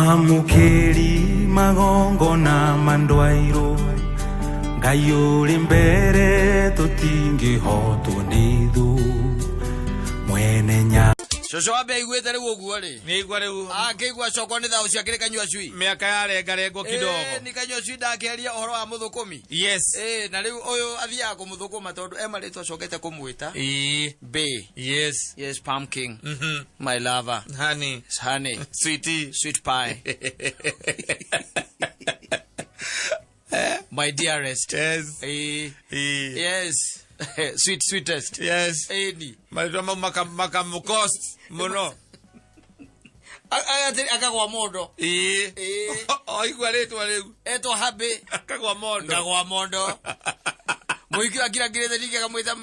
Mwamũkĩri magongona mandwairwo Ngai ũrĩ mbere tũtingĩhotwo nĩ thũ mwene nya Cũcũ wambe aiguĩte rĩu ũguo rĩ. Nĩigua rĩu Akĩigua coko nĩ thaũ ciakĩrĩ kanyua cui. mĩaka yarengarengwo kidogo. Nĩ kanyua cui ndakĩaria ũhoro wa mũthũkũmi. Yes. Ĩĩ, na rĩu ũyũ athiaga kũmũthũkũma tondũ e marĩtwa acokete kũmwĩta. Ĩĩ. Bae. Yes. Yes, pumpkin. My lover. Honey. Honey. Sweetie. Sweet pie. My dearest. Yes. Ĩĩ. Ĩĩ. Yes. Sweet sweetest. Yes. Ĩni. Marĩtwa mau makamũcost mũno. Akagwa mondo. Ĩĩ. Ĩĩ. Oigua rĩtwa rĩu. Etwo happy. Akagwa mondo. Ngagwa mondo. Mũhiki akirangirĩte ningĩ akamwĩta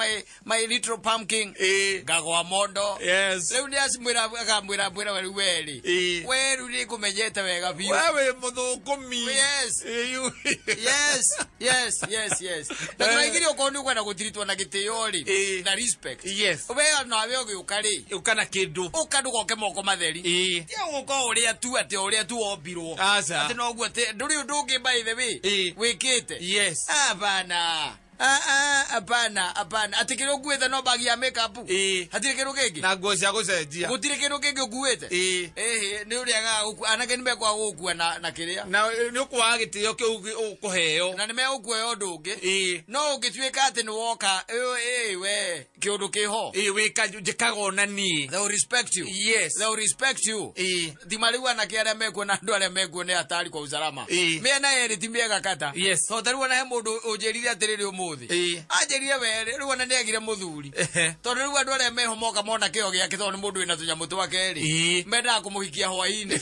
my little pumpkin. Ĩĩ. Ngagwa mondo. Yes. Rĩu nĩ acimwĩra akamwĩra mwĩra we rĩu werĩ. Ĩĩ. We rĩu nĩ ngũmenyete wega biũ. We wĩ mũthũkũmi. Yes. Ĩĩ, Yes, yes, yes, yes. Na Eh. tũraigire okorwo nĩ ũkwenda gũtiritwo na gĩtĩo rĩ. Ĩĩ. Na respect. Yes. We nawe ũgĩũka rĩ. Ũka na kĩndũ. Ũka ndũgoke moko matheri. Ĩĩ. Tia gũka o ũrĩa tu atĩ o ũrĩa tu wombirwo. Aca. Atĩ noguo atĩ ndũrĩ ũndũ ũngĩ by the way. Ĩĩ. Wĩkĩte. Yes. Hapana. Ah, ah, hapana, hapana. Atĩ kĩrĩa ũkuĩte no bagi ya makeup. Ĩĩ. Hatirĩ kĩndũ kĩngĩ. Na nguo cia gũcenjia. Gũtirĩ kĩndũ kĩngĩ ũkuĩte. Ĩĩ. Ĩhĩ, nĩ ũrĩa agaga gũkua. Anake nĩ mekwaga gũgũkua na kĩrĩa. Na nĩ ũkwaga gĩtĩo kĩu ũkũheo. Na nĩ megũkuoya ũndũ ũngĩ. Ĩĩ. No ũngĩtuĩka atĩ nĩ woka, ĩ we, kĩũndũ kĩho. Ĩĩ wĩka njĩkaga ona niĩ. They will respect you. Yes. They will respect you. Ĩĩ. Ti marĩu anake arĩa mekuo na andũ arĩa mekuo nĩ hatari kwa usalama. Ĩĩ. Mĩena yerĩ ti mĩega kata. Yes. Tondũ ta rĩu ona he mũndũ ũnjĩrire atĩrĩrĩ ũmũthĩ. Ĩĩ. Anjĩrire we rĩu ona nĩagire mũthuri. Ehe. Tondũ rĩu andũ arĩa meho moka mona kĩo gĩake tondũ nĩ mũndũ wĩna tũnyamũ twake rĩ. Ĩĩ. Mendaga kũmũhikia hwainĩ.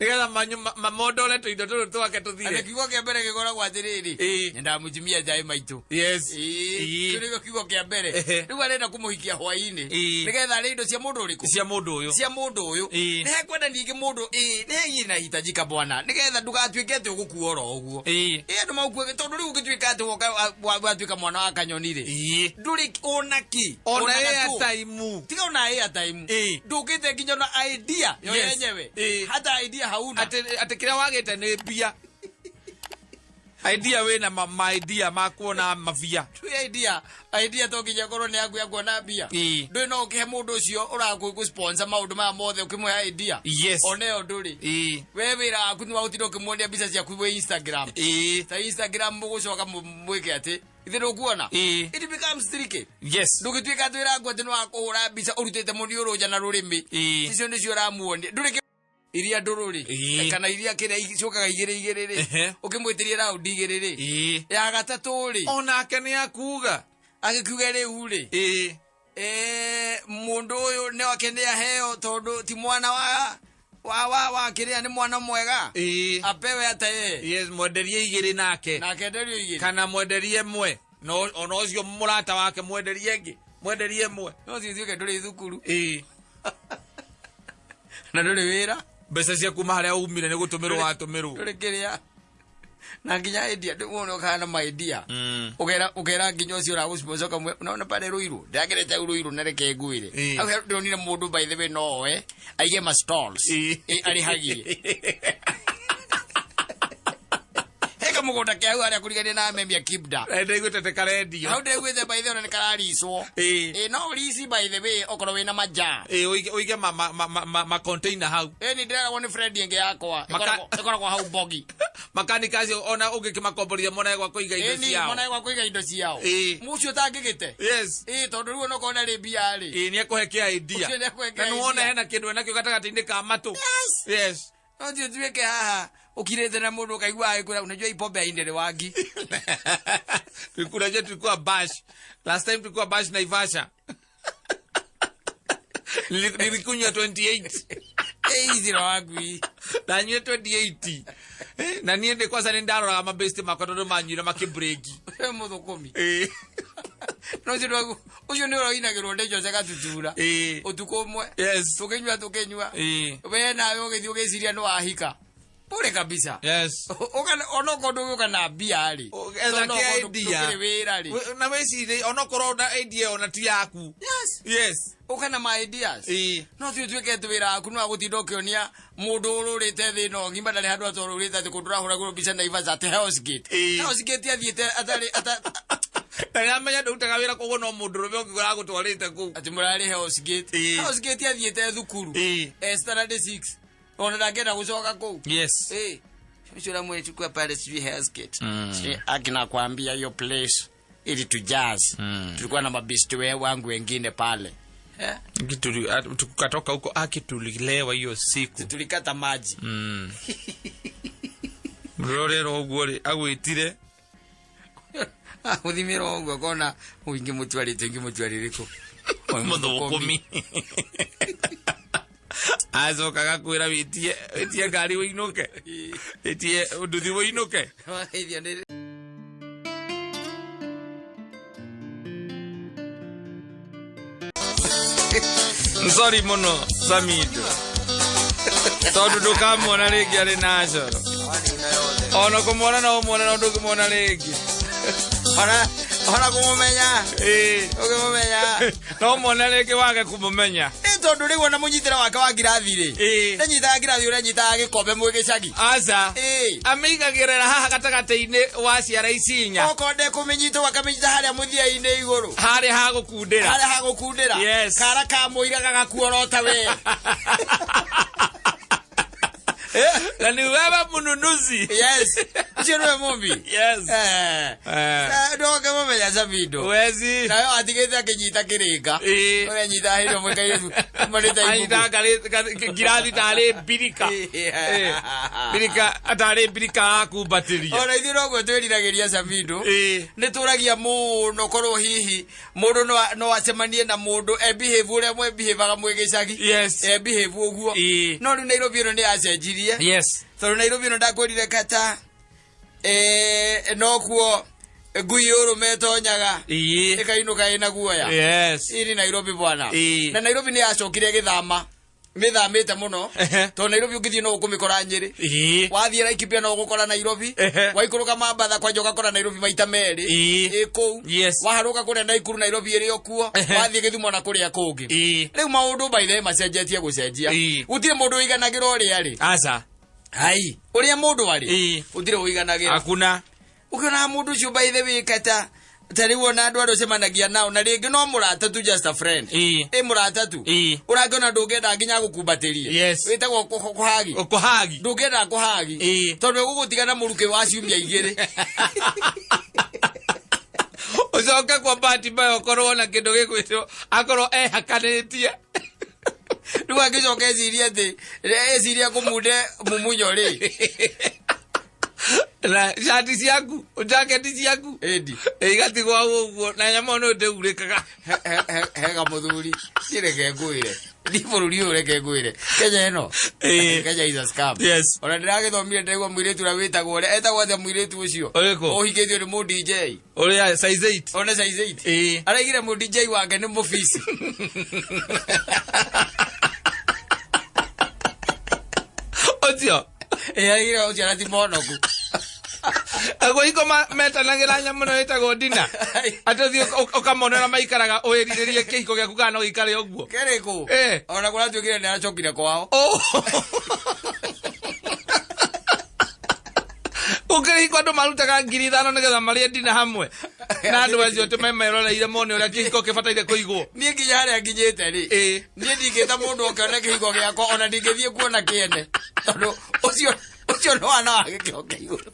Nĩgetha mamondore tũindo tũtũ twake Na tũthire. kiugo kĩa mbere gĩkoragwo atĩrĩrĩ. Ĩĩ. Nĩndamũtumia njaĩ maitũ. Yes. Ĩĩ. Ĩĩ. Kĩu nĩkĩo kiugo kĩa mbere. Ehe. Rĩu arenda kũmũhikia hwainĩ. Ĩĩ. Nĩgetha arĩe indo cia mũndũ ũrĩkũ? Cia mũndũ ũyũ. Cia mũndũ ũyũ. Ĩĩ. Nĩ hekwenda ningĩ mũndũ ĩĩ nĩ hei inahitajika bwana. Nĩgetha ndũgatuĩke atĩ ũgũkua oro ũguo. Ĩĩ. Ĩĩ andũ magũkue tondũ rĩu ũngĩtuĩka atĩ woka watuĩka mwana wa kanyoni rĩ. Ĩĩ. Ndũrĩ ona kĩ. Ona gatũ. airtime. Tiga ona airtime. Ĩĩ. Ndũkĩte nginya ona idea yo Yes. yenyewe. Ĩĩ. Hata idea hauna. Atĩ atĩ kĩrĩa wagĩte nĩ mbia. Idea wĩna ma idea ma kuona mabia. Twĩ idea idea to nginya ĩkorwo nĩ yaku ya kuona mbia. Ĩĩ. Ndũĩ no ũkĩhe mũndũ ũcio ũrakũ sponsor maũndũ maya mothe ũkĩmũhe idea. Yes. Ona ĩyo ndũrĩ. Ĩĩ. We wĩra waku nĩ wa gũtinda ũkĩmuonia mbica ciaku wĩ Instagram. Ĩĩ. Ta Instagram mũgũcoka mwĩke atĩ ithe ndũkuona. Ĩĩ. It becomes tricky. Yes. Ndũgĩtuĩka atĩ wĩra waku atĩ nĩ wa kũhũra mbica ũrutĩte mũniũrũnja na rũrĩmĩ. Ĩĩ. Icio nĩcio ũramuonia. Ndũrĩ iria ndũrũ rĩ Ĩĩ. kana iria kĩrĩa icokaga igĩrĩ igĩrĩ rĩ Ehe. ũkĩmwĩtĩria raundi igĩrĩ rĩ Ĩĩ. ya gatatũ rĩ Onake nĩ akuga. agĩkiuga rĩu rĩ Ĩĩ. Mũndũ ũyũ nĩ wake nĩ aheo tondũ ti mwana wa kĩrĩa nĩ mwana mwega. Ĩĩ. Apewe hata yeye. Yes, mwenderie igĩrĩ nake. Nake enderio igĩrĩ. Kana mwenderie ĩmwe. No ona ũcio mũrata wake mwenderie ĩngĩ. Mwenderie ĩmwe. No ũthiĩ ũtuĩke ndũrĩ thukuru. Ĩĩ. Na ndũrĩ wĩra. Mbeca cia kuma harĩa umire nĩ gũtũmĩrwo watũmĩrwo. Ndũrĩ kĩrĩa. Na nginya idea ndĩwona ũkahana ma idea. Ũkera nginya ũcio ũragũsponsor ũkamwĩra unaona pale Ruiru ndĩragerete hau Ruiru na reke ngwĩre. Ĩĩ. Hau ndĩronire mũndũ by the way no oe aige ma stalls. Ĩĩ. Ĩĩ, arĩhagie. He kamũgũnda ke hau harĩa kũrigania na memia Kibda. Ndaiguĩte te karendio. Hau ndĩraiguĩte by the way ona nĩ kararicwo. Ĩĩ. Ĩĩ, no ũrici by the way okorwo wĩna majaa. Ĩĩ, ũige ma container hau. Ĩĩ, nĩ ndĩreragwo nĩ friend ĩngĩ yakwa. Ĩkoragwo hau Mbogi. Makanika acio ona ũngĩkĩmakomborithia monage gwa kũiga indo Ĩni, ciao. monage gwa kũiga indo ciao. Ĩĩ. Mũcio ũtangĩgĩte. Yes. Ĩĩ, tondũ rĩu onokorwo ndarĩ mbia rĩ. Ĩĩ, nĩ ekũhe kĩa idea. Ũcio nĩ ekũhe kĩa Na nĩwona idea. hena kĩndũ enakĩo gatagatĩ-inĩ ka matũ. Yes. Yes. No ti ũtuĩke haha ũkirĩte na mũndũ ũkaigua agĩkwĩra unajua hii pombe hainelewangi. Unajua tulikuwa bash. Last time tulikuwa bash Naivasha. Nilikunywa 28. Ĩĩ, ici wangu hii. Ndanyuire 28. Na niĩ ndĩ kwanza nĩ ndaroraga mabesti makwa tondũ manyuire makĩbreki. We mũthũkũmi. Ĩĩ. No ũcio ndwagu- ũcio nĩ ũroinagĩrwo nĩ Jose Gatutura. Ĩĩ. Ũtukũ ũmwe. Yes. Tũkĩnyua tũkĩnyua. Ĩĩ. We nawe ũgĩthiĩ ũgĩciria nĩ wahika. Bure kabisa. Yes. Onokorwo ndũgĩũka na mbia rĩ, Etha Tondũ kĩa okorwo idea. ndũkĩrĩ wĩra rĩ. Na wĩcirie onokorwo na idea ona ti yaku. Yes. Yes. Ũka na ma ideas. Ĩĩ. No tũ tuĩke atĩ wĩra waku nĩ wa gũtinda ũkĩonia mũndũ ũrũrĩte thĩ ĩno ng'ima ndarĩ handũ atorũrĩte atĩ kũndũ ũrahũragĩrwo mbica Naivasha atĩ Hell's Gate. Ĩĩ. Hell's Gate athiĩte atarĩ Na nĩramenya ndũrutaga wĩra koguo no mũndũrũme ũngĩ ũragũtwarĩte kũu. atĩ mũrarĩ Hell's Gate. Ĩĩ. Hell's Gate athiĩte thukuru. Ĩĩ. Eh, standard 6. Ona ndangĩenda gũcoka kũu. Yes. Eh, sio la mwezi pale sijui Hell's Gate. Sijui akina kuambia hiyo place ili tujazz. Tulikuwa na mabisti wangu wengine pale. Eh? Tukatoka huko akitulilewa hiyo siku. Tulikata maji. Rorero ũguo rĩ agwĩtire. Gũthimĩrwo ũguo kona ingĩmũtwarĩte ingĩmũtwarĩrĩkũ. Mũthũkũmi. Acoka agakwĩra wĩtie wĩtie ngari wĩinũke. Wĩtie nduthi wĩinũke. Wageithio nĩ Sorry mũno Samido. Tondũ ndũkamuona rĩngĩ arĩ na coro. Ona kũmuona no ũmuone no ndũngĩmuona rĩngĩ. Ona kũmũmenya. Ĩĩ. Ũkĩmũmenya. No muone rĩngĩ wage kũmũmenya. Ĩ tondũ rĩu ona mũnyitĩre wake wa ngirathi rĩ. Ĩĩ. Ndanyitaga ngirathi ũrĩa nyitaga gĩkombe mwĩ gĩcagi. Aca. Ĩĩ. Amĩigagĩrĩra haha gatagatĩ-inĩ wa ciara ici inya. Okorwo ndekũmĩnyita ũkamĩnyita harĩa mũthia-inĩ igũrũ. Harĩa ha gũkundĩra. Harĩa hagũkundĩra. Yes. Kara ka mũira gagakuorota we. Na ni wewe mnunuzi. Yes. Ũcio nĩwe mũmbi. Yes. Eh. Eh. Ndũngĩmũmenya Samido. Wezi. Nayo atigĩte akĩnyita kĩrĩnga. Ĩĩ. Ũrĩa nyitaga hĩndĩ ĩmwe kairĩtu kumanĩte ibuku. Anyitaga ngirathi tarĩ mbirika. Ĩĩ. Mbirika atarĩ mbirika akumbatĩria. Ona ithuĩ noguo twĩriragĩria Samido. Ĩĩ. Nĩ tũragia mũno korwo hihi mũndũ no acemanie na mũndũ e behave ũrĩa mwe behaveaga mwĩ gĩcagi. Yes. E behave ũguo. Ĩĩ. No rĩu Nairobi ĩno nĩ yacenjirie. Yes. Tondũ Nairobi ĩno ndakwĩrire kata nokuo ngui ũrũme ĩtonyaga Ĩĩ. ĩkainũka ĩna guoya. Yes. Iri Nairobi bwana. Ĩĩ. Na Nairobi nĩ yacokire ĩgĩthama. Mĩthamĩte mũno. Ehe. Tondũ Nairobi ũngĩthiĩ no ũkũmĩkora Nyĩrĩ. Ĩĩ. Wathiĩ Laikipia no ũgũkora Nairobi. Ehe. Waikũrũka Mambatha kwanja ũgakora Nairobi maita merĩ. Ĩĩ. Ĩ kũu. Yes. Waharũka kũrĩa Naikuru Nairobi ĩrĩ o kuo. Ehe. Wathiĩ Gĩthumo na kũrĩa kũngĩ. Ĩĩ. Rĩu maũndũ by the way macenjetie gũcenjia. Ĩĩ. Gũtirĩ mũndũ ũiganagĩra ũrĩa arĩ. Aca. Hai. Ũrĩa mũndũ arĩ. Ĩĩ. Gũtirĩ ũiganagĩra. Hakuna. Ũkĩona mũndũ ũcio by the way kata ta rĩu ona andũ arĩa ũcemanagia nao na rĩngĩ no mũrata tu just a friend. Ĩĩ. Ĩ mũrata tu. Ĩĩ. Ũrangĩona ndũngĩenda nginya gũkumbatĩrie. Yes. Wĩtagwo kũhagi. Ũkũhagi. Ndũngĩenda kũhagi. Ĩĩ. Tondũ ĩgũgũtiga na mũrukĩ wa ciumia igĩrĩ. Ũcoke kwa bahati mbaya ũkorwo na kĩndũ gĩkwĩtwo akorwo ehakanĩtie. Rĩu angĩcoka ecirie atĩ ecirie kũmunde mumunyo rĩ. Na shati ciaku, jaketi ciaku. Ĩndi. Igatigwo hau ũguo na nyama ĩno ndĩurĩkaga. Hega mũthuri. Niĩ reke ngwĩre. Niĩ bũrũri ũyũ reke ngwĩre. Kenya ĩno. Ĩĩ. Kenya is a scam. Yes. Ona ndĩragĩthomire ndĩraigua mũirĩtu ũrĩa wĩtagwo ũrĩa etagwo atĩa mũirĩtu ũcio? Ũrĩkũ? Ũhikĩtio nĩ mũ DJ. Ũrĩa size 8. One size 8. Ĩĩ. Araigire mũ DJ wake nĩ mũbici. Ũcio. Ĩĩ araigire ũcio na ti monoku. Aguo metanagĩra nyamũ ĩno ĩtagwo dina. Atĩ ũthiĩ ũkamona ũrĩa maikaraga wĩrirĩrie kĩhiko gĩaku kana no gĩikare ũguo. Kĩrĩkũ? Ĩĩ. Ona kũratuĩkire nĩ aracokire kwao. Oh. Ũkĩrĩhiko andũ marutaga 5,000 nĩgetha marĩe dina hamwe. Na andũ acio atĩ memeroreire mone ũrĩa kĩhiko kĩbataire kũigwo. Niĩ nginya harĩa nginyĩte rĩ. Ĩĩ. Niĩ ndingĩta mũndũ oke one kĩhiko gĩakwa ona ndingĩthiĩ kuona kĩene. Tondũ ũcio ũcio nĩ wana wa gĩkĩro kĩa igũrũ.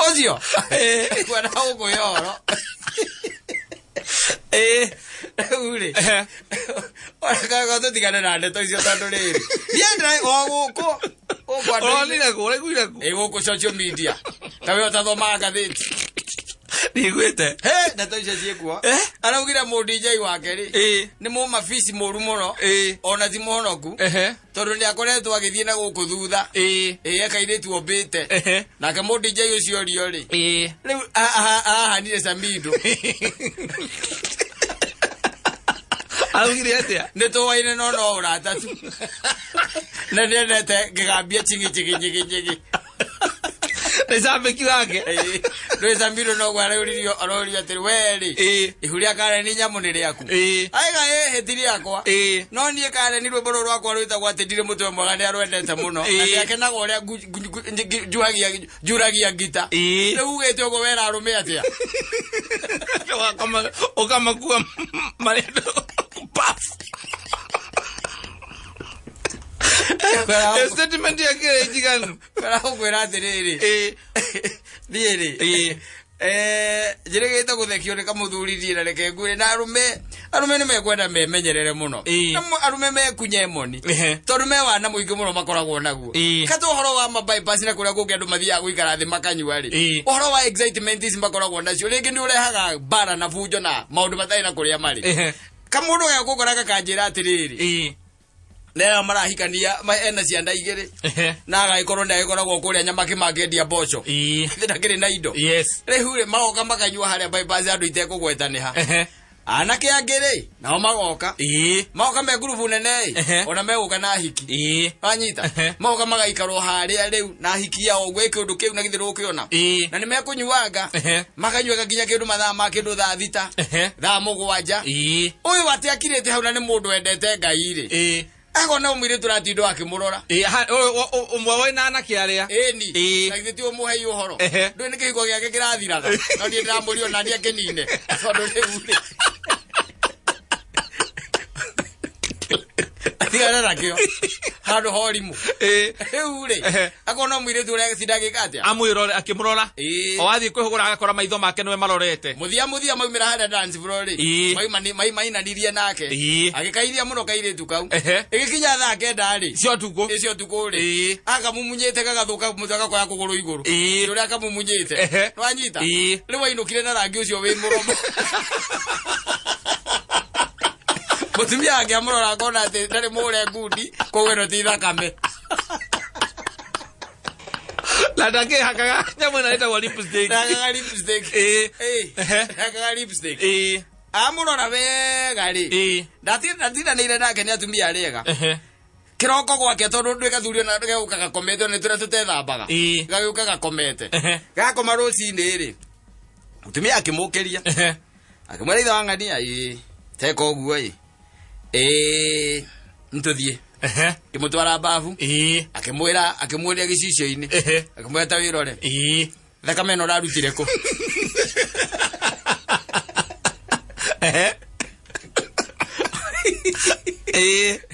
Ũcio. Ĩĩ. Kuona gũkũhe ũhoro. Ĩĩ. Rĩu rĩ. Ehe. Ona kaga tũtigane na ndeto icio tondũ rĩrĩ. Niĩ ndĩra o gũkũ. Gũkũ andũ. Ũronire kũ? Ũraiguire kũ? Ĩ gũkũ social media. Ta we ũtathomaga ngathĩti. Ndiguĩte. He, ndeto icio ciĩkuo. Eh? Araugire mũ DJ wake rĩ. Ĩĩ. Nĩ mũmabici mũru mũno. Ĩĩ. Ona ti mũhonoku. Ehe. Tondũ nĩ akoretwo agĩthiĩ na gũkũ thutha. Ĩĩ. Ĩĩ akairĩtu ombĩte. Ehe. Nake mũ DJ ũcio rio rĩ. Ĩĩ. Rĩu ahanire Samido. Augire atia? Nä tå waine no no å rata tu na nä endete ngä gambia chigi chigi chigi chigi. Nĩ cambĩki wake. Rä Samido no aroririo arorio atä we rä ihu rä a Karen nyamå nä rä aku. Aiga ä ti rĩakwa. No niĩ Karen rwĩmbo rũrũ rwakwa rwĩtagwo atĩ ndirĩ mũtwe mwega nĩ arwendete mũno na nĩakenaga ũrĩa njuhagia njuragia ngita. Rĩu ugĩte ũguo wera arũme atĩa? Ũkamakua marĩa paf. Statement yake ĩ njiganu. Kwĩra atĩrĩrĩ, niĩ rĩ njĩrĩgĩte gũthekio nĩ kamũthuri niĩ na reke ngwĩre na arũme arũme nĩ mekwenda memenyerere mũno. Na arũme mekunye moni tondũ me wana mũingĩ mũno makoragwo naguo. Kata ũhoro wa ma bypass na kũrĩa kũngĩ andũ mathiaga gũikara thĩ makanyua rĩ, ũhoro wa excitement ici makoragwo nacio rĩngĩ nĩ ũrehaga mbara na bunjo na maũndũ matarĩ na kũrĩa marĩ. Kamũndũ gegũkora gakanjĩra atĩrĩrĩ, nera marahikania ena ciana igĩrĩ na agagĩkorwo nĩ agĩkoragwo kũrĩa nyamaki makĩendia mboco ndakĩrĩ na indo. Rĩu rĩ magoka makanyua harĩa bypass andũ itekũgwetanĩha. Anake angĩ rĩ nao magoka magoka me ngurubu nene ĩ ona megũka na hiki wanyita magoka magaikarwo harĩa rĩu na hiki yao ũguo ĩ kĩũndũ kĩu na githĩ ndũkĩona na nĩ mekũnyuanga makanyuaga nginya kĩndũ mathaa ma kĩndũ thaa 6, thaa 7. Ũyũ atĩ akirĩte hau na nĩ mũndũ wendete Ngai rĩ, akona mũirĩtu ũratinda akĩmũrora. Ũmwe wĩna anake arĩa. Ĩni na githĩ ti ũmũhei ũhoro? Ndũĩ nĩ kĩhiko gĩake kĩrathiraga no niĩ ndĩramũria ona niĩ akĩnine tondũ rĩu rĩ atigane nakĩo handũ horimũ. Rĩu rĩ akona mũirĩtu ũrĩa acinda agĩka atĩa? Amwĩrore akĩmũrora. O wathiĩ kwĩhũgũra agakora maitho make nĩwe marorete. Mũthia mũthia maumĩra harĩa dance floor rĩ, mauma mainanirie nake agĩkairia mũno kairĩtu kau. Ĩgĩkinya thaa 9 rĩ cia ũtukũ. Ĩcio ũtukũ rĩ, akamumunyĩte gagathũka mũtwe agakoya kũgũrũ igũrũ. Ũrĩa akamumunyĩte. Nĩwanyita? Rĩu ainũkire na rangi ũcio wĩ mũromo. Mũtumia wake amũrora akona atĩ ndarĩ mũre ngundi, koguo ĩno ti thakame. Na ndakĩhakaga nyamũ ĩno ĩtagwo lipstick. Ndakaga lipstick. Ndakaga lipstick. Amũrora wega rĩ, ndatindanĩire nake nĩ atumia arĩega. Kĩroko gwake tondũ ndwĩ gathuri ona gegũka gakomete nĩ tũrĩa tũtethambaga. Gagĩũka gakomete. Gakoma rũcinĩ rĩ, mũtumia akĩmũkĩria akĩmwĩra ithe wa ng'ania ĩ teka ũguo ĩ ĩ nĩtũthiĩ. Akĩmũtwara babu akĩmwĩra akĩmuonia gĩcicio-inĩ akĩmwĩra ta wĩrore thakame ĩno ũrarutire kũ?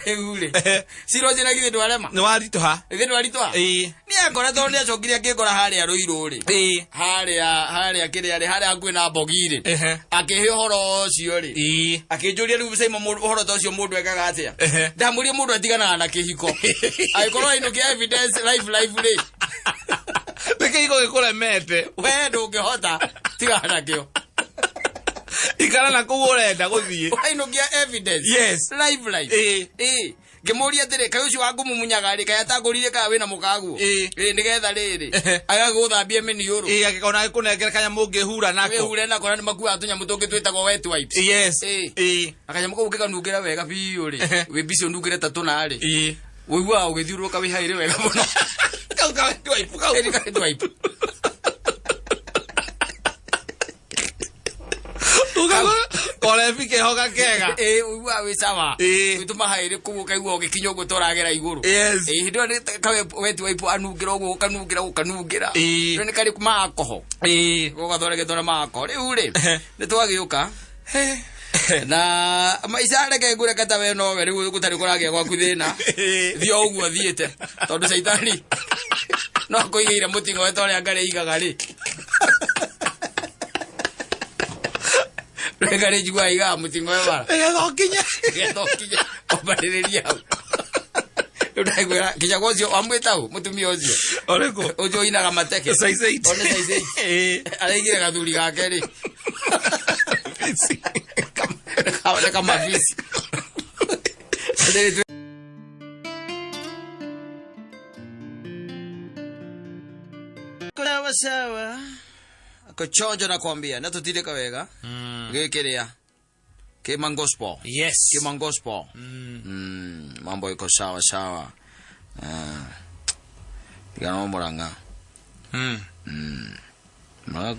Rĩu rĩ cira ũcio na githĩ ndwarema? Nĩ waritũha. Githĩ ndwaritũha? Niĩ akora tondũ nĩ acokire akĩngora harĩa Rũirũ rĩ, harĩa harĩa kĩrĩa rĩ harĩa hakuhĩ na mbogi rĩ, akĩhe ũhoro ũcio rĩ, akĩnjũria rĩu Simon ũhoro ta ũcio mũndũ ekaga atĩa? Ndamũria mũndũ atiganaga na kĩhiko angĩkorwo ainũkia evidence live live rĩ. Nĩ kĩhiko gĩkũremete. We ndũngĩhota tigana nakĩo. Ikara na kũu ũrenda gũthiĩ. Wainũkia evidence live live. Ĩ ngĩmũria atĩrĩ kaĩ ũcio wangũmumunyaga rĩ kaĩ atangũrire kana wĩna mũkaguo? Ĩ nĩgetha rĩrĩ agagũthambia mĩniũrũ. Ona gĩkũnengere kanyamũ ũngĩhura nako. Wĩhure nako na nĩ makuaga tũnyamũ tũngĩ twĩtagwo wet wipes. Na kanyamũ kau ũngĩkanungĩra wega biũ rĩ, wĩ mbici ũnungĩre ta tũna rĩ, ũiguaga ũgĩthiũrũrũka wĩ hairĩ wega mũno. Kau ka wet wipe kau. Ĩ, nĩ ka wet wipe. Korebi keho gakega. Ĩ ũiguaga wĩ sawa. Wĩtũma hairĩ kũu ũkaigua ũgĩkinya ũguo tũragera igũrũ. Ĩ hĩndĩ ĩyo nĩ ka wet wipe anungĩra ũguo ũkanungĩra ũkanungĩra. Rĩu nĩ karĩ ma alcohol. Gũgathondeketwo na ma alcohol. Rĩu rĩ nĩ twagĩũka na maica reke ngũre kata we nowe rĩu gũtarĩ kũragĩa gwaku thĩna thiĩ o ũguo thiĩte tondũ caitani no akũigĩire mũting'oe ta ũrĩa ngarĩ igaga rĩ ngarĩ njiguaga igaga mũting'oe bara Nĩgetha ũkinye. Nĩgetha ũkinye wambarĩrĩrie hau. Rĩu ndakwĩra nginya kwa ũcio wamwĩta ũ mũtumia ũcio Ũrĩkũ? Ũcio ũinaga mateke. Size 8. One size 8. Araigire gathuri gake rĩ nĩ kamabisi. Rĩrĩ sawa sawa kochonjo nakwambia na tutindĩka wega gĩkĩrĩa Kima Gospel. Yes. Kima Gospel. Mambo iko sawa sawa. Tiga no Murang'a. Murang'a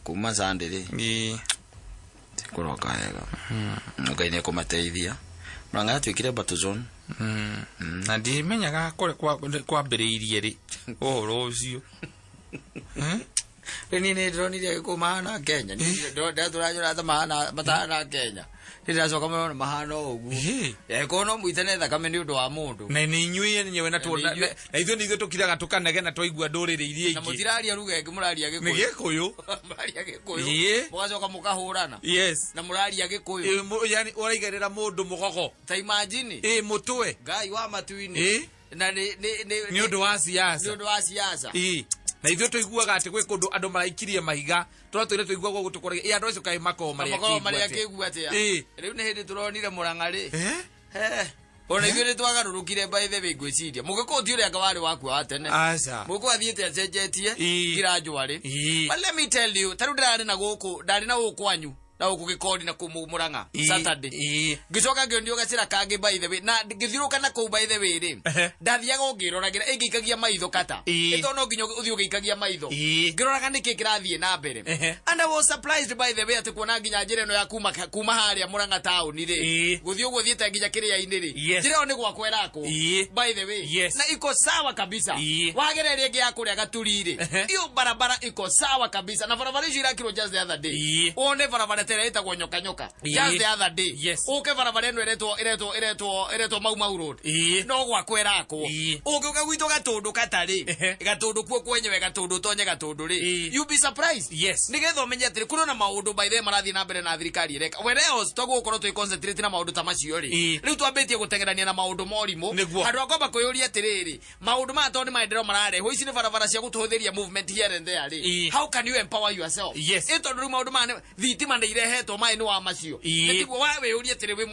kuma Sunday rĩ. Tikũroka wega. Ngai nĩ ekũmateithia. Murang'a yatuĩkire battle zone. Na ndimenyaga kũrĩa kwambĩrĩirie rĩ ũhoro ũcio. Rĩu niĩ nĩ ndĩronire Agĩkũyũ mahana Kenya. Niĩ ndatũra ta mahana matahana Kenya. Nĩ ndĩracoka marona mahana o ũguo. Angĩkorwo no mũitane thakame nĩ ũndũ wa mũndũ. Na nĩ inyuĩ enyewe na Na nĩ inyuĩ. Na ithuĩ nĩ ithuĩ tũkiraga tũkanegena twaigua ndũrĩrĩ iria Na ingĩ. mũtiraria ruga ĩngĩ, mũraria Nĩ Gĩkũyũ. Gĩkũyũ. Mũraria Gĩkũyũ. Mũgacoka mũkahũrana. Yes. Na mũraria Gĩkũyũ. Yani ũraigarĩra mũndũ mũgogo. Ta imagine. Mũtwe. Ngai wa matu-inĩ. Na nĩ Nĩ ũndũ wa siasa. Nĩ ũndũ wa siasa. Na ithuĩ tũiguaga atĩ gwĩ kũndũ andũ maraikirie mahiga, tũratũire tũiguaga ũguo tũkoragia, ĩ andũ acio kaĩ makoragwo marĩ Makoragwo akĩigua marĩ atĩa? akĩigua atĩa? Rĩu nĩ hĩndĩ tũronire Mũrang'a rĩ. Ona ithuĩ nĩ twagarũrũkire by the way ngwĩciria. Mũgĩkũyũ ti ũrĩa anga warĩ wakua wa tene. Aca. Mũgĩkũyũ athiĩte acenjetie gradually. But let me tell you, ta rĩu ndĩrarĩ na gũkũ, ndarĩ na gũkũ kwanyu, na gũkũ Gĩkondi na kũu Mũrang'a, Saturday. Ngĩcoka ngĩonio gacĩra kangĩ by the way, na ngĩthiũrũrũka na kũu by the way rĩ, ndathiaga o ngĩroragĩra, ĩngĩikagia maitho kata. Ĩ tondũ no nginya ũthiĩ ũgĩikagia maitho. Ngĩroraga nĩkĩ kĩrathiĩ na mbere. And I was surprised by the way atĩ kuona nginya njĩra ĩno ya kuma harĩa Mũrang'a taũni rĩ, gũthiĩ ũguo thiĩte nginya kĩrĩa-inĩ rĩ, njĩra ĩyo nĩ gwakwa ĩrakwo. By the way. Na iko sawa kabisa. Wagera ĩrĩa ĩngĩ ya kũrĩa Gaturi rĩ, hiyo barabara iko sawa kabisa. Na barabara icio irakirwo just the other day. Wone barabara ta ĩrĩa ĩtagwo Nyoka Nyoka. Just the other day. Ũke barabara ĩno ĩretwo Mau Mau Road. No gwakwa ĩrakwo. Ũngĩũka gwitũ Gatũndũ katarĩ, Gatũndũ kuo kwenyewe Gatũndũ ũtonye Gatũndũ rĩ, you be surprised. Nĩgetha ũmenye atĩrĩ, kũrĩ na maũndũ by the way marathiĩ na mbere na thirikari ĩreka. Whereas twagũkorwo twĩ concentrate na maũndũ ta macio rĩ, rĩu twambĩtie gũteng'erania na maũndũ ma ũrimũ. Handũ ha kwamba kwĩyũria atĩrĩrĩ, maũndũ maya tondũ nĩ maendeleo mararehwo, ici nĩ barabara cia gũtũhũthĩria movement here and there rĩ. How can you empower yourself? Ĩ tondũ rĩu maũndũ maya nĩ thitima nĩ irehetwo, maĩ nĩ wa macio. Nĩ tiguo wa wĩyũrie atĩrĩ, wĩ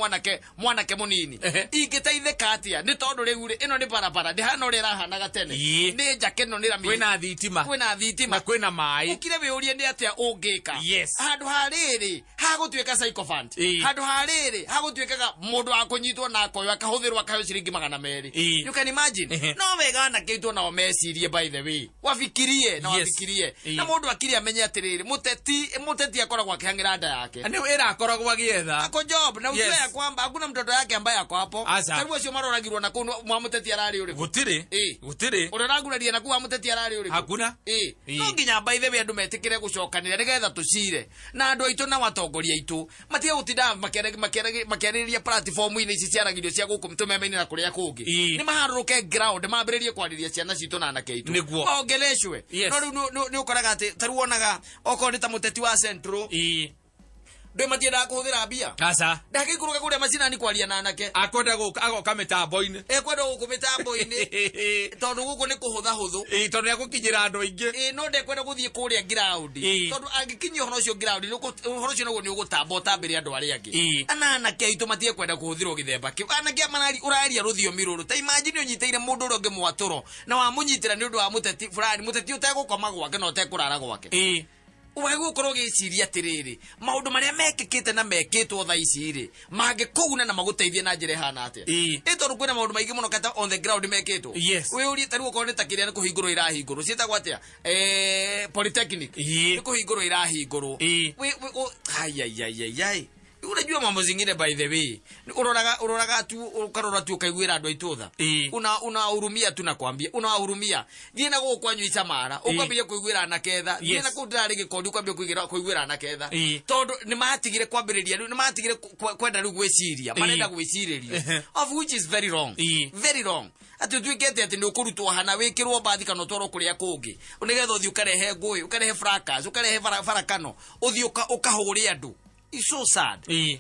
mwanake mũnini, ingĩteithĩka atĩa? Nĩ tondũ rĩu rĩ, ĩno nĩ barabara ndĩhana ũrĩa ĩrahanaga tene. Nĩ njake ĩno nĩ rami. Kwĩna thitima. Kwĩna thitima. Na kwĩna maĩ. Ũkire wĩyũrie nĩ atĩa ũngĩka. Handũ ha rĩrĩ hagũtuĩka sycophant. Handũ ha rĩrĩ hagũtuĩkaga mũndũ wa kũnyitwo na akoywo akahũthĩrwo akaheo ciringi magana merĩ. You can imagine. No wega anake aitũ nao mecirie by the way. Wafikirie na wafikirie. Na mũndũ akiri amenye atĩrĩrĩ, mũteti akoragwo akĩhang'ĩra nda yake. Nĩ ĩrakoragwo agĩetha. Ako job na ujue ya kwamba hakuna mtoto yake ambaye ako hapo. Tarĩu acio maroragirwo na kũu mwa mũteti ararĩ ũrĩkũ? Gũtirĩ. Gũtirĩ. Ũrĩa ũraguraria na kũu wa mũteti ararĩ ũrĩkũ? Hakuna. No nginya by the way andũ metĩkĩre gũcokanĩrĩra nĩgetha tũcire. Na andũ aitũ na watongoria aitũ matige gũtinda makĩarĩrĩria platform-inĩ ici ciaragĩrio cia gũkũ tũmeme-inĩ na kũrĩa kũngĩ. Nĩ maharũrũke ground mambĩrĩrie kwarĩria ciana citũ na anake aitũ. Maongerecwe. No rĩu nĩ ũkoraga atĩ ta rĩu wonaga okorwo nĩ ta mũteti wa Central. Ndũĩ matiendaga kũhũthĩra mbia. Aca. Ndangĩikũrũka kũrĩa macinani kwaria na anake. Akwenda gũka, agoka mĩtambo-inĩ. Ekwenda gũkũ mĩtambo-inĩ. Tondũ gũkũ nĩ kũhũtha hũthũ. Tondũ nĩ egũkinyĩra andũ aingĩ. No ndekwenda gũthiĩ kũrĩa ground. Tondũ angĩkinyia ũhoro ũcio ground, ũhoro ũcio naguo nĩ ũgũtamba ũtambĩre andũ arĩa angĩ. Ana anake aitũ matige kwenda kũhũthĩrwo gĩthemba kĩu. Anake aya ũraria rũthiomi rũrũ. Ta imagine ũnyitĩire mũndũ ũrĩa ũngĩ mwatũro na wamũnyitĩra nĩ ũndũ wa mũteti fulani, mũteti ũtegũkoma gwake na ũtekũrara gwake. Wagĩrĩirwo gũkorwo ũgĩciria atĩrĩrĩ, maũndũ marĩa mekĩkĩte na mekĩtwo thaa ici rĩ, mangĩkũguna na magũteithie na njĩra ĩhana atĩa? Ĩ tondũ kwĩna maũndũ maingĩ mũno kata on the ground mekĩtwo. Wĩyũrie ta rĩu okorwo nĩ ta kĩrĩa nĩ kũhingũrwo irahingũrwo, ciĩtagwo atĩa? Polytechnic. Nĩ kũhingũrwo irahingũrwo. Ai, ai, ai, ai, ai. Unajua mambo zingine by the way. Uroraga tu, ukarora tu ukaiguira andũ aitũ tha. Unahurumia tu nakwambia, unawahurumia. Thiĩ na gũkũ kwanyu Icamara, ũkwambia kũiguĩra anake tha. Thiĩ na kũu ndĩrarĩ Gĩkondi, ũkwambia kũiguĩra anake tha. Tondũ nĩ matigire kwambĩrĩria rĩu, nĩ matigire kwenda rĩu gwĩciria, marenda gwĩcirĩrio. Of which is very wrong. Very wrong. Atĩ ũtuĩke atĩ nĩ ũkũrutwo hana, wĩkĩrwo mbathi kana ũtwarwo kũrĩa kũngĩ. Nĩgetha ũthiĩ ũkarehe ngũĩ, ũkarehe fracas, ũkarehe barakano, ũthiĩ ũkahũre andũ. It's so sad.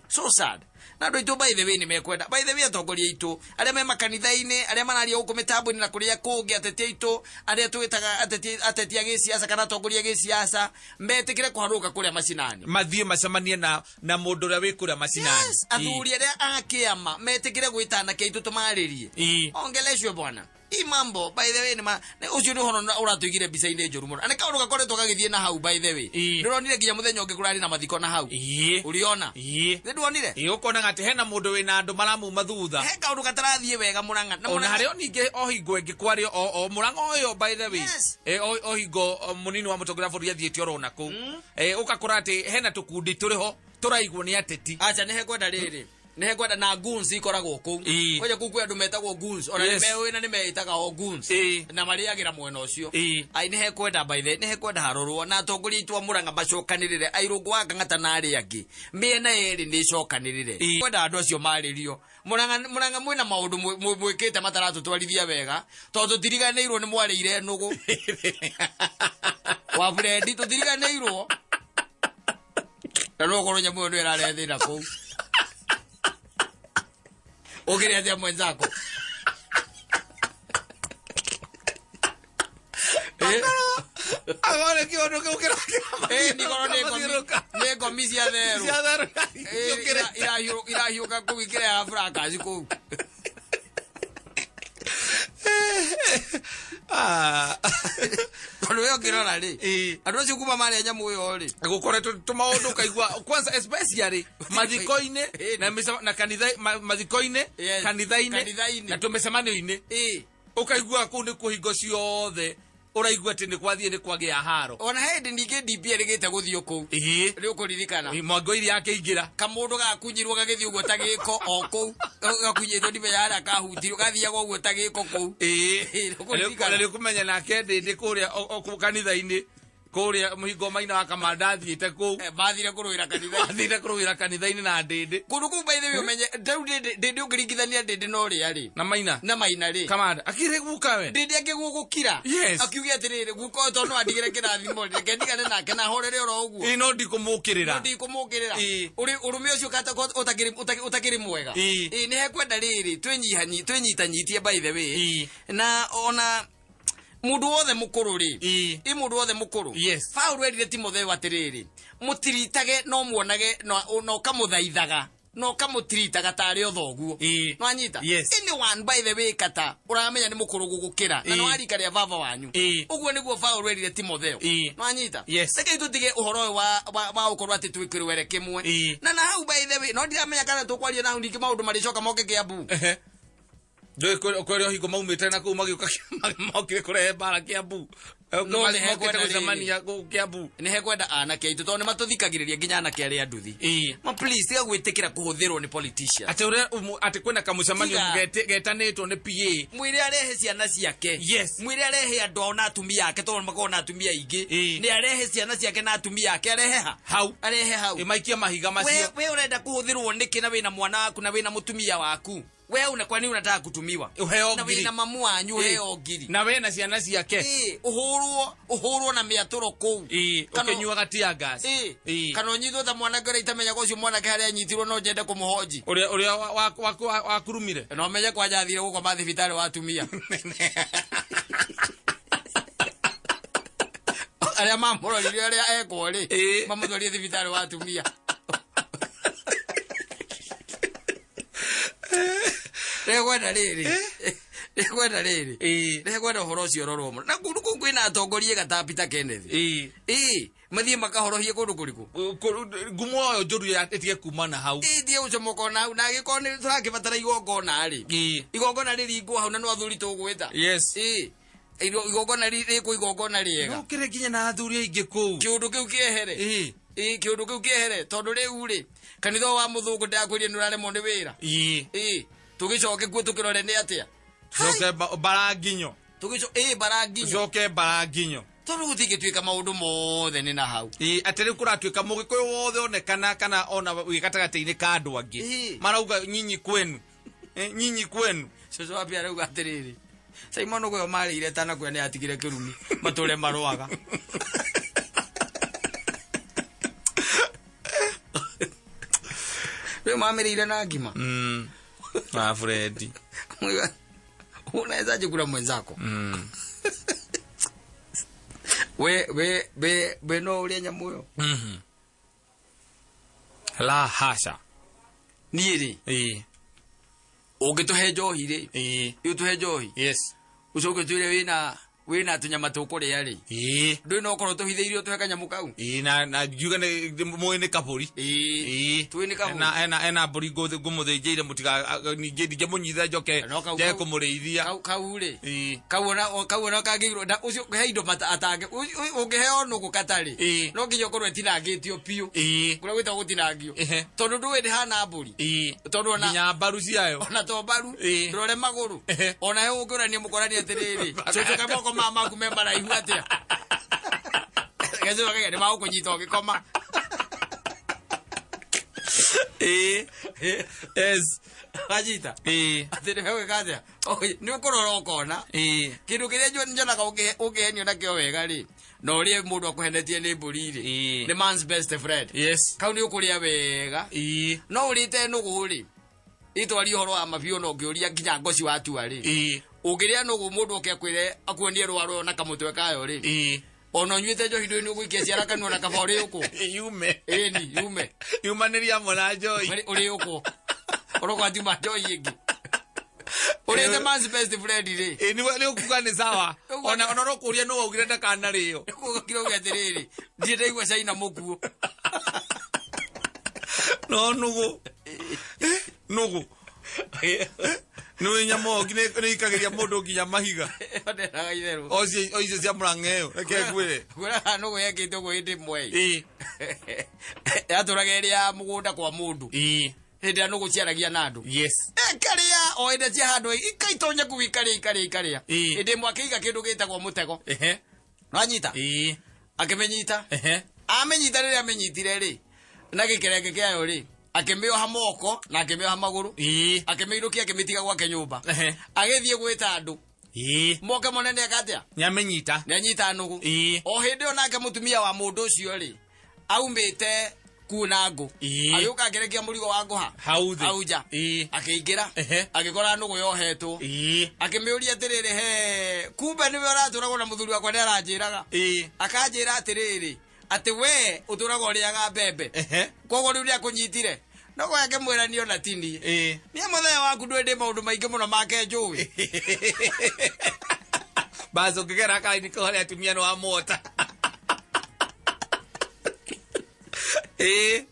So sad. Na andũ aitũ by the way nĩ mekwenda. By the way atongoria aitũ, arĩa me makanitha-inĩ, arĩa mararia gũkũ mĩtambo-inĩ na kũrĩa kũngĩ, ateti aitũ, arĩa twĩtaga ateti a gĩsiasa kana atongoria a gĩsiasa, metĩkĩre kũharũrũka kũrĩa macinani. Mathiĩ macemanie na mũndũ ũrĩa wĩ kũrĩa macinani. Yes, athuri arĩa a kĩama metĩkĩre gwĩta anake aitũ tũmarĩrie. Ongeleshwe bwana. I mambo by the way nĩ ũcio nĩ ũhoro ũratũigire mbica-inĩ njũru mũno. Na nĩ kaũndũ gakoretwo gagĩthiĩ na hau by the way. Nĩ ũronire nginya mũthenya ũngĩ kũrarĩ na mathiko na hau. Ũriona? Nĩ nduonire? Ũkonaga atĩ hena mũndũ wĩna andũ maramuma thutha. He kaũndũ gatarathiĩ wega Murang'a. Ona harĩ o ningĩ o hingo ĩngĩ kwarĩ o Murang'a ũyũ by the way. O hingo mũnini wa mũtongoria wa bũrũri athiĩte oro na kũu. Ũgakora atĩ hena tũkundi tũrĩ ho tũraigwo nĩ ateti. Acha nĩ hekwenda rĩrĩ. Nĩ hekwenda na goons ikoragwo kũu. Kwanja kũu kwĩ andũ metagwo goons. Ona nĩ meũĩ na nĩ meĩtaga o goons. Na marĩagĩra mwena ũcio. Ai nĩ hekwenda by the nĩ hekwenda harorwo na atongoria aitũ a Murang'a macokanĩrĩre. Airũngũ wa Kang'ata na arĩa angĩ. Mĩena yerĩ nĩ ĩcokanĩrĩre. Kwenda andũ acio marĩrio. Murang'a mwĩna maũndũ mwĩkĩte mataratũtwarithia wega tondũ tũtiriganĩirwo nĩ mwarĩire nũgũ. Wa Fred tũtiriganĩirwo. Na no ũkorwo nyamũ ĩyo nĩyo ĩrarehe thĩna kũu. Ũkĩrĩa atĩa mwenzako? Agore kĩũndũ kĩu kĩrathiũrũrũka. Nĩ ngomi cia therũ. Cia therũ. Irahiũka kũu ikĩrehaga fracas kũu. Tondũ we ũngĩrora rĩ, andũ acio kuma marĩa nyamũ ĩyo rĩ, gũkoretwo tũmaũndũ ũkaigua kwanza especially mathiko-inĩ na kanitha mathiko-inĩ, kanitha-inĩ na tũmĩcemanio-inĩ. Ũkaigua kũu nĩ kũhingo ciothe ũraigua atĩ nĩ kwathiĩ nĩ kwagĩa haro. Ona hĩndĩ ningĩ DP ĩrĩgĩte gũthiĩ kũu. Nĩ ũkũririkana. Mwango iria akĩingĩra. Kamũndũ gakunyirwo gagĩthiĩ ũguo ta gĩko o kũu. Gakunyĩtwo ndimenya harĩa kahutirwo gathiaga ũguo ta gĩko kũu. Nĩ ũkũmenya nake ndĩndĩ kũrĩa kanitha-inĩ. Kũrĩa mũhingo maina wa Kamanda athiĩte kũu. Mathire kũrũĩra kanitha-inĩ. Mathire kũrũĩra kanitha-inĩ na ndĩndĩ. Kũndũ kũu by the way ũmenye, rĩu ndĩndĩ ũngĩringithania ndĩndĩ na ũrĩa rĩ. Na maina. Na maina rĩ. Kamanda, akĩrĩ guka we. Ndĩndĩ akĩgũgũkira. Akiuge atĩrĩrĩ, guka ũyũ tondũ no andigĩre kĩrathimo rĩ, reke ndigane nake na horere oro ũguo. Ĩ, no ndikũmũkĩrĩra. No ndikũmũkĩrĩra. Ũrũme ũcio ũtakĩrĩ mwega. Nĩ hekwenda rĩrĩ, twĩnyitanyitie by the way. Na ona mundu wothe mukuru ri i mundu wothe mukuru. Paul erire Timotheo atiriri, mutiritage no muonage no kamuthaithaga no kamutiritaga tari othoguo. No anyita anyone by the way kata uramenya ni mukuru gugukira na no arika ria baba wanyu. Uguo niguo Paul erire Timotheo. No anyita reke tutige uhoro wa ukorwo ati twikirwere kimwe na hau by the way no ndiramenya kana tukwaria na hau ningĩ maundu maricoka moke Kiambu. Ndũĩ kũrĩa hingo maumĩte na kũu magĩũka mokire kũrehe mbara Kiambu. Mokĩte gũcemania kũu Kiambu. Nĩ hekwenda anake aitũ tondũ nĩ matũthikagĩrĩria nginya anake arĩa nduthi. Ma please tiga gwĩtĩkĩra kũhũthĩrwo nĩ politician. Atĩ ũrĩa atĩ kwĩna kamũcemanio getanĩtwo nĩ PA. Mwĩre arehe ciana ciake. Mwĩre arehe andũ ao na atumia ake tondũ makoragwo na atumia aingĩ. Nĩ arehe ciana ciake na atumia ake arehe ha? Hau. Arehe hau. Maikie mahiga macio. We ũrenda kũhũthĩrwo nĩkĩ na wĩna mwana waku na wĩna mũtumia waku? We una kwani unataka kutumiwa? Uheo na ngiri. Wina mamu wanyu uheo ngiri. Na we na ciana ciake. Uhurwo na mĩatũro kũu. Ũkĩnyuaga tear gas. Kana ũnyitwo ta mwanake ũrĩa itamenyaga ũcio mwanake harĩa anyitirwo no nyende kũmũhonji. Ũrĩa wakurumire. No menye kwanja athire gũkoma thibitarĩ wa atumia. Arĩa mamũrorire ũrĩa ekwo rĩ, mamũtwarire thibitarĩ wa atumia. Rĩkwenda rĩrĩ. Rĩkwenda rĩrĩ. Rĩkwenda ũhoro ũcio ũrorwo mũno. Na kũndũ kũu kwĩna atongoria gata Peter Kenneth. Mathiĩ makahorohie kũndũ kũrĩkũ? Ngumo ĩyo njũru ya ĩtige kuma na hau. Ĩtige gũcomoka na hau, na angĩkorwo nĩ tũrakĩbatara igongona rĩ. Igongona rĩringwo hau na no athuri tũgwĩta. Igongona rĩkwo igongona rĩega. No kĩrĩ nginya na athuri aingĩ kũu. Kĩũndũ kĩu kĩehere. Kĩũndũ kĩu kĩehere tondũ rĩu rĩ, kanitha wa mũthũngũ ndakwĩrire nĩ ũraremwo nĩ wĩra. Tũgĩcoke kuo tũkĩrore nĩ atĩa? Tũcoke baranginyo. Baranginyo. Tũcoke baranginyo. Tondũ gũtingĩtuĩka maũndũ mothe nĩ na hau. Atĩ rĩu kũratuĩka mũgĩkũyũ wothe onekana kana ona wĩ gatagatĩ-inĩ ka andũ angĩ. Marauga nyinyi kwenu. Nyinyi kwenu. Cũcũ wa Pia arauga atĩrĩrĩ, Simon ũguo marĩire tanakuya nĩ atigire kĩrumi, matũre marũaga. Rĩu mamĩrĩire na ngima. Na Fred. Unawezaje kula mwenzako? We no uria nyamu yo. La hasha. Niĩ rĩ. Ũngĩtũhe njohi rĩ. Ũtũhe njohi. Ũcoke ũtwĩre wĩna wĩna tũnyama tũkũrĩa rĩ. Ĩĩ. Ndũĩ no ũkorwo tũhithĩirio tũhe kanyamũ kau. Ĩĩ, na ngiuga nĩ mũĩ nĩ kabũri. Ĩĩ. Ĩĩ. Tũĩ nĩ kabũri. Ena mbũri ngũmũthĩnjĩire mũtiga ningĩ ndingĩmũnyitha njoke No kau- njage kau- kũmũrĩithia. Kau rĩ. Ĩĩ. Kau ona kau ona kangĩirwo na ũcio he indo mata atange ũngĩheo nũgũ katarĩ. Ĩĩ. No nginya ũkorwo ĩtinangĩtio biũ. Ĩĩ. Kũrĩa gwĩtagwo gũtinangio. Ehe. Tondũ ndũĩ ndĩhana mbũri. Ĩĩ. Tondũ ona Nginya mbaru ciayo. ona to mbaru Ĩĩ. ndũrore magũrũ. Ehe. Ona he ũngĩũrania mũkorani atĩrĩrĩ. Cũcũ ka moko ma maku me maraihu atĩa. Gecũa kagĩa nĩ magũkũnyita ũgĩkoma. Ĩĩ. Yes. Wanyita. Ĩĩ. Atĩ nĩwe ũgĩka atĩa? Nĩ ũkũrora ũkona. Ĩĩ. Kĩndũ kĩrĩa njonaga ũngĩhenio nakĩo wega rĩ, na ũrĩe mũndũ akũhenetie nĩ mbũri rĩ, Ĩĩ. nĩ man's best friend. Yes. Kau nĩ ũkũrĩa wega. Ĩĩ. No ũrĩte nũgũ rĩ, itwari ũhoro wa mabiũ na ũngĩũria nginya ngoci watua rĩ, Ĩĩ. ũngĩrĩa nũgũ mũndũ oke akwĩre akuonie rwaro na kamũtwe kayo rĩ, Ĩĩ. ona ũnyuĩte njohi ndũĩ nĩ ũgũikia ciara kanua na kaba ũrĩ ũkũ. Yume. Ĩni, yume. Yumanĩria hamwe na njohi. Ũrĩ ũkũ. Ũroka tiuma njohi ĩngĩ. Ũrĩte man's best friend rĩ. Ĩĩ, nĩ ũkuga nĩ sawa. Ũguo- Ona no kũria nũ waugire ndakanarĩo. Nĩkuo uge atĩrĩrĩ, ndirĩ ndaigua caina mũkuũ. No nũgũ. Nũgũ. Nĩ nyamũ nĩ ikagĩria mũndũ nginya mahiga. Nderaga itherũ. O icio cia mũrang'a ĩyo. Reke ngwĩre. Ngwĩraga nũgũ yekĩte ũguo hĩndĩ ĩmwe. Ĩĩ. Yatũraga ĩrĩ ya mũgũnda kwa mũndũ. Ĩĩ. Hĩndĩ ĩrĩa nũgũ ciaragia na andũ. Yes. Ĩkarĩa o hĩndĩ cia handũ ikaitonya kũu ikarĩa ikarĩa ikarĩa. Ĩĩ. Hĩndĩ ĩmwe akĩiga kĩndũ gĩtagwo mũtego. Ehe. Wanyita? Ĩĩ. Akĩmĩnyita. Ehe. Amĩnyita rĩrĩa amĩnyitire rĩ, na gĩkerenge kĩayo rĩ, akĩmĩoha moko na akĩmĩoha magũrũ. Ĩĩ. Akĩmĩinũkia akĩmĩtiga gwake nyũmba. Ehe. Agĩthiĩ gwĩta andũ. Ĩĩ. Moke mone nĩeka atĩa? Nĩamĩnyita. Nĩanyita nũgũ. Ĩĩ. O hĩndĩ ĩyo nake mũtumia wa mũndũ ũcio rĩ, aumĩte kuna ngũ. Ĩĩ. Agĩũka akĩrekia mũrigo wa ngũ ha? Hau thĩ. Hau nja. Ĩĩ. Akĩingĩra. Ehe. Agĩkora nũgũ yohetwo. Ĩĩ. Akĩmĩũria atĩrĩrĩ, he, kumbe nĩwe ũratũragwo na mũthuri wakwa nĩaranjĩraga. Ĩĩ. Akanjĩra atĩrĩrĩ, atĩ we ũtũraga ũrĩaga mbembe. Ehe. Koguo rĩu nĩakũnyitire. Noguo akĩmwĩra niĩ ona ti niĩ. Ĩĩ. Niĩ mũthenya waku ndũĩ ndĩ maũndũ maingĩ mũno make njũĩ. Basi ũkĩgera kaini kau harĩa atumia nĩ wamwota. Ĩĩ.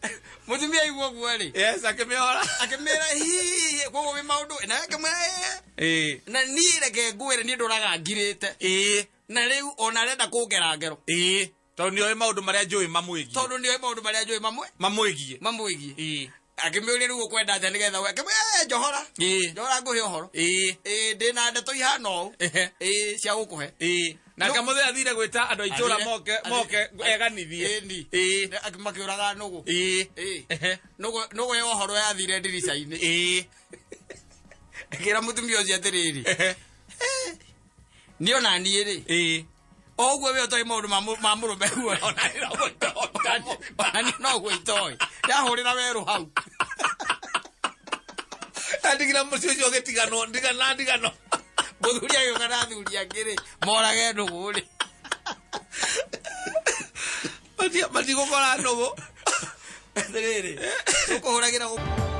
Mũtumia aigua ũguo rĩ, Yes, akĩmĩhora. akĩmĩra hihi koguo wĩ maũndũ nawe akĩmwĩra ĩĩ. Ĩĩ. Na niĩ reke ngwĩre niĩ ndũraga ngirĩte. Ĩĩ. Na rĩu ona arenda kũngera ngero. Ĩĩ. Tondũ nĩoĩ maũndũ marĩa njũĩ mamwĩgiĩ. Tondũ nĩoĩ maũndũ marĩa njũĩ mamwe Mamwĩgiĩ. mamwĩgiĩ. Ĩĩ. Akĩmĩũria rĩu ũkwenda atĩa nĩgetha we akĩmwĩra njohora. Ĩĩ. Njohora ngũhe ũhoro. Ĩĩ. Ĩĩ ndĩna ndeto ihana ũũ. Ehe. Ĩĩ cia gũkũhe. Ĩĩ. Nake mũthee athire gwĩta andũ a itũũra moke moke eganithie. Ĩni. Ĩĩ. Makĩũraga nũgũ. Ĩĩ. Ĩĩ. Ehe. Nũgũ ya ũhoro yathire ndirica-inĩ. Ĩĩ. Akĩra mũtumia ũcio atĩrĩrĩ. Ehe. Niĩ ona niĩ rĩ. Ĩĩ. O ũguo we ũtoĩ maũndũ ma mũrũme guo. Ona niĩ no gũitoĩ. Ona niĩ no gwĩtoĩ. Yahũrĩra werũ hau. Andigĩra mũciĩ ũcio ũgĩtiganwo ndigana ndigano. Mũthuri agĩũka na athuri angĩ rĩ, morage nũgũ rĩ. Matigũkora nũgũ. Atĩrĩrĩ, tũkũhũragĩra gũ-